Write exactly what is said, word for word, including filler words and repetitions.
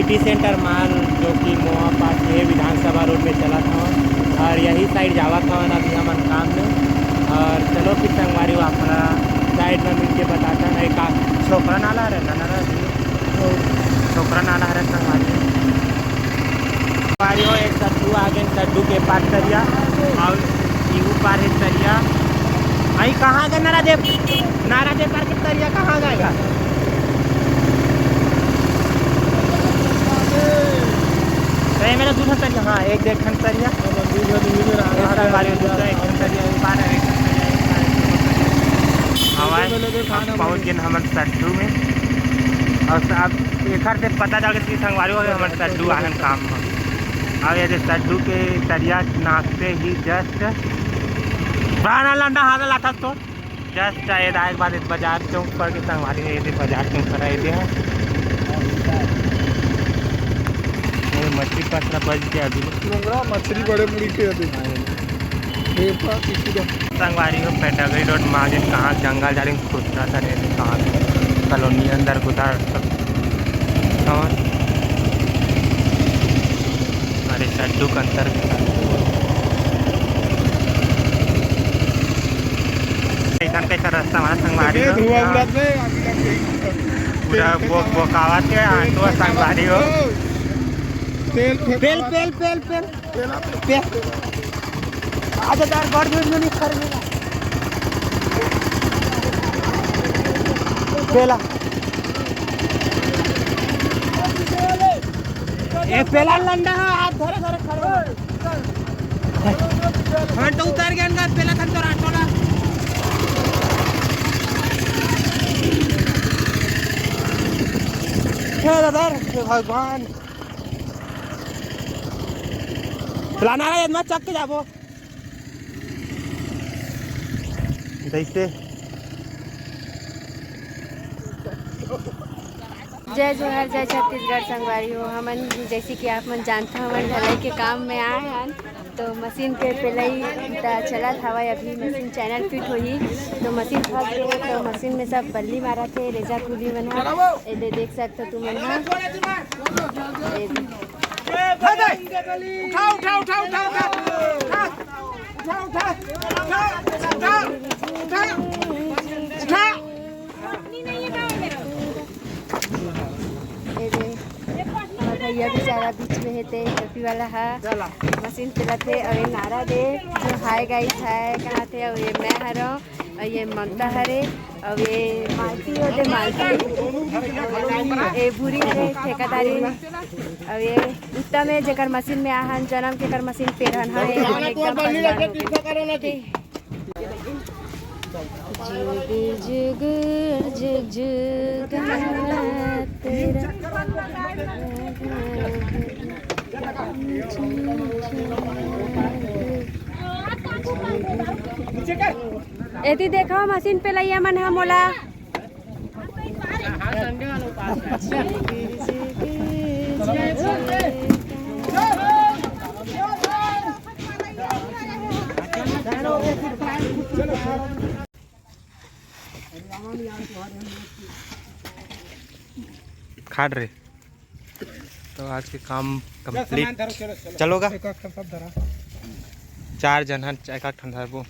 City centre mall, जो कि मोआ पास ये विधानसभा रोड में चलत हवय और यही साइड जावत हवन अभी हमन काम में। और चलो फिर संगवारी हो, अपना साइड में मिलके बताता नहीं का छोकरा नाला हरे ना, ना, ना, छोकरा नाला हरे संगवारी। संगवारी हो, एक सड्डू आ गए, सड्डू के पार करिया और यू पार है तरिया। भाई कहाँ गए नारा देव? नारा देव पार के तरिया कहाँ गएगा? तो ये मेरा दूसरा तरिया, हाँ, एक डेढ़ ठन तरिया। ये संगवारी हो, दूसरा एक ठन तरिया, एक पार है, एक ठन तरिया, एक पार है, दोनों तरिया। हवाए, हम पहुँच गए हमन सड्डू में। और अब एकर से पता चल गया कि संगवारी हो, हमन सड्डू आहन काम में। अब ये सड्डू के तरिया नाचते ही जस्ट बारह लंडा हाथ लाता तो जस्ट आए दाए के बाद एक बाजार चौक पर के संगवारी है, ये बाजार चौक पर आए दे हैं। ये मछली पसरा बज गया अभी। लंगड़ा मछली बड़े मुड़ी के अभी। ये पा किसी का संगवारी हो, पेटागरी रोड मार्केट कहाँ जंगल जाली में खुसरा था रे, कहाँ कॉलोनी अंदर घुसा सब। और अरे सड्डू के अंदर कैसन कैसन रास्ता हमारा संगवारी हो। धुआं उड़त हे, अभी लग गई। पूरा बोक बोकावत हे, ऑटो संगवारी हो। तेल फेंक पेल, पेल, पेल, पेल। तेल। आजा तार गड़ जोड़ में नहीं खर मिला। पेला। ए, पेला लंडा है, हाथ धरे धरे खड़े हो। हाँ, तो उतर गया इनका, पेला था तो राठौड़ा। हे दादा, हे भगवान। पेला नारा, ये मत चक के जाबो। जैसे जय जोहार, जय छत्तीसगढ़ संगवारी हो। हमन जैसे कि आप मन जानथव, हमन ढलाई के काम में आए हन, तो मशीन के पेलई त चलत हवय। अभी मशीन चैनल फिट होही, तो मशीन फंस गे, तो मशीन में सब बल्ली मारत हे, रेजा कुली मन ह। एदे देख सकथव तुमन ह। एदे। उठा, उठा, उठा, उठा, उठा। उठा, उठा, उठा, उठा, उठा, उठा, उठा। ए दे, हमर भैया बेचारा बीच में हे, ते टोपी वाला हा मशीन पेलत हे। अउ ये नारा दे, जो हाय गाइस हाय कहा थे, अउ ये मैं हरो, अउ ये ममता हरे, अउ ये मालती हो दे मालती, ए भूरी दे ठेकेदारी। अउ ये उत्तम हे, जेकर मशीन में आहन, जन्म के कर मशीन पेरहन हा, ये हमन एकदम परेशान हो गए। जुग जुग जुग जुग तेरा। एती देखो मशीन पेलइया मन ह मोला। खाड़ रे। तो आज के काम कंप्लीट। चलो, चलो। चलोगा? एक, एक, सब धरा। चार जन हन, एक, एक ठन धरबो।